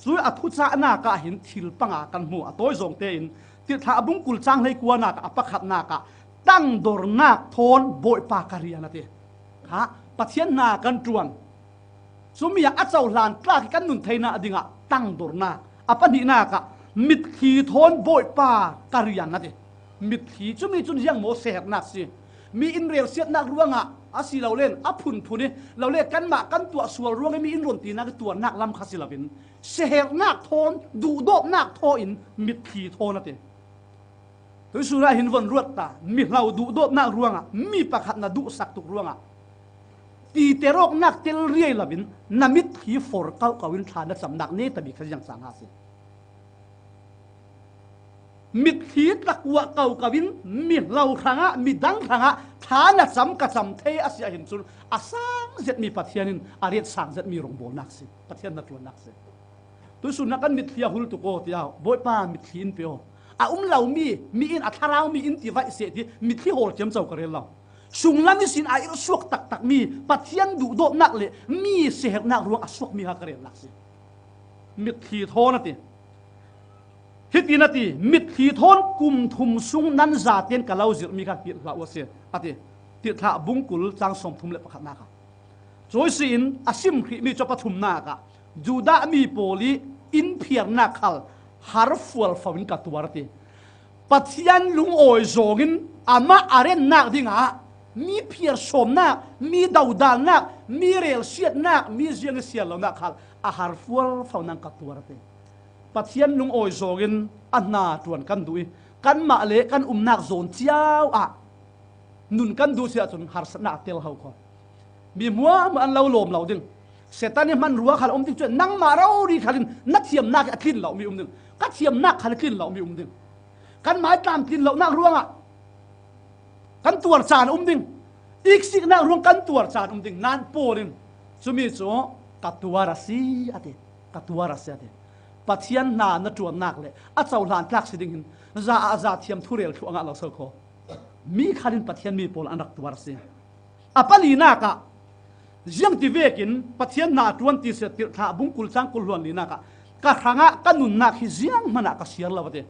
cu a thucahnak ah hin thil panga kan hmu. A tawi zawng tein tirhthlah bungkul cang hleikuanak ah a pakhatnak ah tangdornak thawn Bawipa ka rian a ti. Kha Pathian hna kan ṭuan. Cumi ah a cohlan tlak i kan nun theinak dingah tangdornak. A pahnihnak ah mitthli thawn Bawipa ka rian a ti. Mitthli cumi cun ziang maw seherhnak si. Mi in relsiatnak ruangah a si lo len a phunphun i lo le kanmah kan tuah sual ruang i mi in ron tinak i tuarnak lam kha si loin seherhnak thawn, duhdawtnak thaw in mitthli thawn a ti. Tuisun ah hin von ruat ta, mihlo duhdawtnak ruangah, mi pakhat na duhsak tuk ruangah, titer awknak tel riai loin na mitthli for kauhkauh in thla na camnak netabik kha ziang cang a si. Mitthli tlakuah kauhkauh in mihlo hrangah, midang hrangah thla na cam ka cam thei a si ahhin cun a sang zetmi Pathian in a ret sang zetmi rongbawlnak si, Pathian hnaṭuannak si. Tuisun ah kan mitthli a hul tuk aw tiah Bawipa mitthli in pe aw. A um lomi mi in a thlarau mi in ti vaih seh ti mitthli hawl ciamco ka rel lo. Sunglam ihsin a irh suak taktakmi Pathian duhdawtnak le mi seherhnak ruang a suakmi ha ka relnak si. Mitthli thawn a ti. Hitin a ti, mitthli thawn kum thum sung nan zaten ka lo zirhmi kha kilh hlah uh a si, a ti. Tirhthlah bungkul cang sawmthum le pakhatnak ah. Cui si in a sim hrihmi cu pathumnak ah Judah mi pawl i in phiarnak khal har fualfo in ka tuar a ti. Pathian lungawi zawngin amah a rennak dingah mi phiar sawmnak, mi dodalnak, mi relsiatnak, mi ziang i siar lonak khal a har fualfo nan ka tuar a ti. Pathian lungawi zawngin a hnaṭuan kan duh i kanmah le kan umnak zawn cio ah nun kan duh si ahcun harsatnak a tel ho kho. Mi hmuahhmuah an lo lawm lo ding. Satan i hmanrua khal a um ding cu nangmah rori khal in na thiamnak hi a tlin lomi um ding. Ka thiamnak khal a tlin lomi um ding. Kanmah i tlamtlin lonak ruangah kan tuar caan a um ding. Iksiknak ruang kan tuar caan a um ding. Nan Paul in cumi cu ka tuar a si a ti. Ka tuar a si a ti. Pathian hna na ṭuannak le a cohlan tlak si ding hin za ah za thiam thurel thluh a ngah lo so kho. Mi khal in Pathian mi pawl an rak tuar a si. A palinak ah ziang ti vekin Pathian hna a ṭuan ti si tirhthlah bungkul cang kul hluan linak ah ka hrangah ka nunnak hi zianghman ah ka siar lo a ti.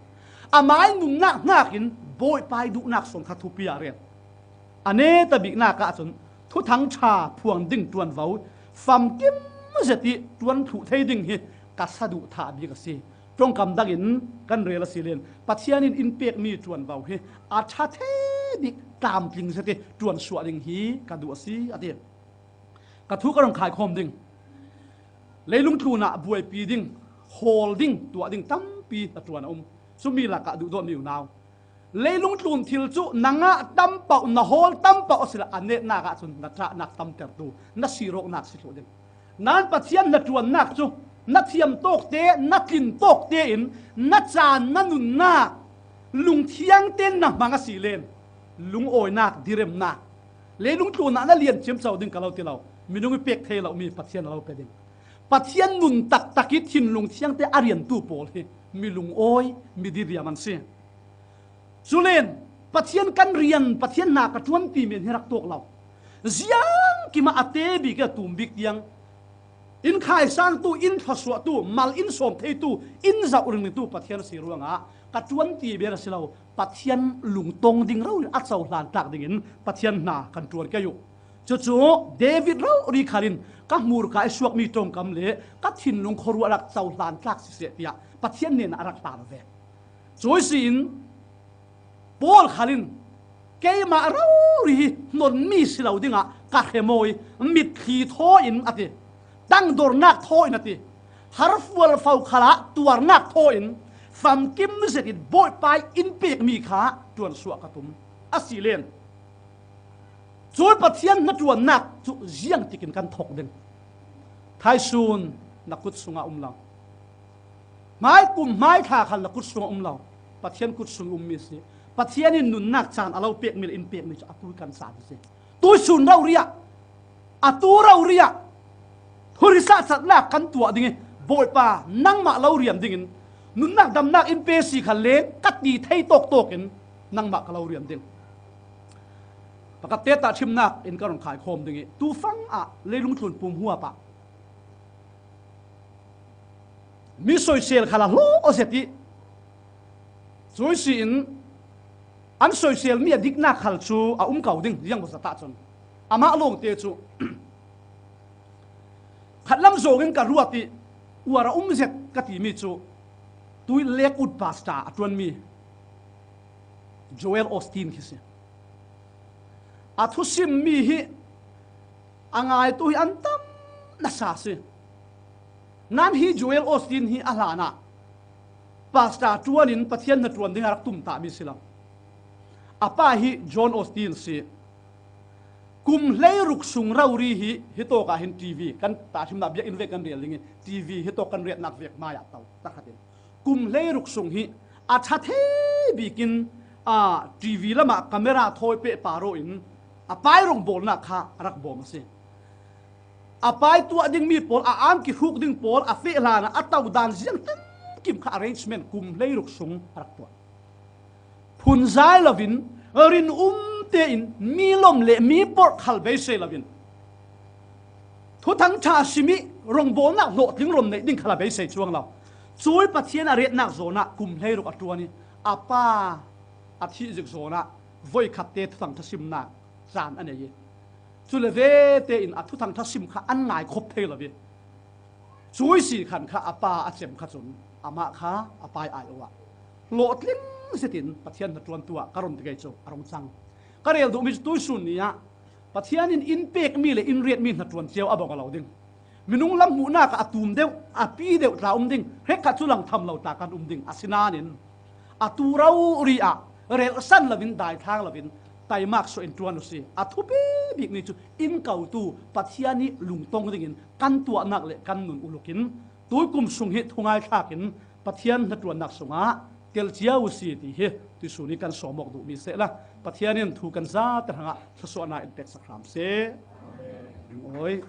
Amai nunnak hnakin Bawipa i duhnak sawn kha thupi ah rel. A netabiknak ahcun thuthang ṭha phuang ding ṭuanvo famkim zet i ṭuan thluh thei ding hi ka sa duh thah bik a si. Ṭongkam dangin kan rel a si len, Pathian in in pekmi ṭuanvo hi a ṭha thei bik, tlamtling zet i ṭuansuah ding hi ka duh a si, a ti. Ka thu ka rung khaikhawm ding. Leilung tlunah buaipi ding, hawl ding, tuah ding tampi hnaṭuan a um. Cumi lakah duhdawt mi unau, leilung tlun thil cu na ngah tam pauh, na hawl tam pauh a si le, a netnak ahcun na ṭahnak tamtertu, na sirawknak si thluh ding. Nain Pathian hnaṭuannak cu na thiam tawk te, na tlin tawk tein na caan, na nunnak, lungthiang tein na hmang a si len, lungawinak, diremnak, leilung tlunah na lian ciamco ding ka lo ti lo. Minung i pek thei lomi Pathian a lo pe ding. Pathian nun taktak i thinlung thiangte a riantu pawl hi mi lungawi, mi diriam an si. Culen Pathian kan rian, Pathian hna ka ṭuan timi hi rak tuak lo. Ziangkim ah a te bik i a tum bik tiang, in khaisangtu, in thluasuahtu, mal in sawm theitu, in zoh ringringtu Pathian a si ruangah ka ṭuan ti bek a si lo. Pathian lungtong ding rori a cohlan tlak dingin Pathian hna kan ṭuan kei uh. Cucu David rori khal in ka hmurka i suakmi ṭongkam le ka thinlung khuaruahnak cohlan tlak siseh, tiah Pathian hnenah a rak hlan ve. Cui si in Paul khal in, "Keimah rori hi hnonmi si lo dingah ka hremawi, mitthli thaw in," a ti, "tangdornak thaw in," a ti, "harfual fo khalah tuarnak thaw in, famkim zetin Bawipa in pekmi kha ṭuansuah ka tum." A si len, cui Pathian hnaṭuannak cu ziangtikin kan thawk ding. Thaisun na kut sungah um lo. Hmai kum, hmai thla khal na kut sungah um lo. Pathian kut sung ummi si. Pathian in nunnak caan a lo pekmi le in pekmi cu atu kan caan si. Tuisun rori ah, atu rori ah, thurisa catnak kan tuah ding i, "Bawipa, nangmah lo rian dingin nunnak damnak in pe si kha len," ka ti thei tawktawk in, "Nangmah ka lo rian ding." Pakhat te tahṭhimnak in ka rung khaikhawm ding i, tufang ah leilung tlun pum huap ah mi soisel khal a hlaw zet i, cui si in an soiselmi a diknak khal cu a um ko ding, ziang bawzat ahcun. Amah lawngte cu khatlam zawng in ka ruat i, uar a um zet ka timi cu tui Lakewood Pastor a ṭuanmi Joel Osteen khi si. A thusimmi hi a ngaitu hi an tam nasa si. Nan hi Joel Osteen hi a hlanah pastor ṭuan in Pathian hnaṭuan ding a rak tumtahmi si lo. A pa hi John Osteen si. Kum hleiruk sung rori hi, hitawk ah hin T V, kan tahṭhimnak biakinn vek kan rel ding i, T V hitawk kan riatnak vek hmaiah to takhatin kum hleiruk sung hi a ṭha thei bikin, aa, T V lamah camera thawi pehpar aw in a pai rawngbawlnak kha a rak bawm a si. A pai tuah dingmi pawl, a am kihruk ding pawl, a feh hlanah a to dan ziang tamkim kha arrangement kum hleiruk sung a rak tuah. Phunzai lovin, rinum tein, mi lom le mi porh khal beisei lovin, Thuthang ṭha sim i rawngbawlnak hlawhtling rawn neih ding khal a beisei cuang lo. Cui Pathian a retnak zawnah kum hleiruk a ṭuan i, a pa a thih zik zawnah voikhatte Thuthang ṭha simnak caan a nei i, cule vete in a Thuthang ṭha sim kha an ngaikhop thei lo i, cui si khan kha a pa a cem kha cun amah kha a pai ai awah hlawhtling zetin Pathian hnaṭuantu ah ka run ti kei cu a rung cang. Ka rel duhmi cu tuisun ni ah Pathian in in pekmi le in riatmi hnaṭuan cio a bang a lo ding. Minung lam hmuhnak ah a tum deuh, a pi deuh tla um ding, hrekkhat cu lang tham lo tla kan um ding. Asinain atu rori ah relhsan lovin, daithlang lovin, taimak suah in ṭuan u si. A thupi bikmi cu in kotu Pathian i lungtong dingin kan tuahnak le kan nun uluk in tuikum sung hi thungai thlak in Pathian hnaṭuannak sungah tel cio u si ti hi tuisun i kan sawm awk duhmi sehla Pathian in thu kan zate hrangah thluasuahnak in peksak hram seh. Awi.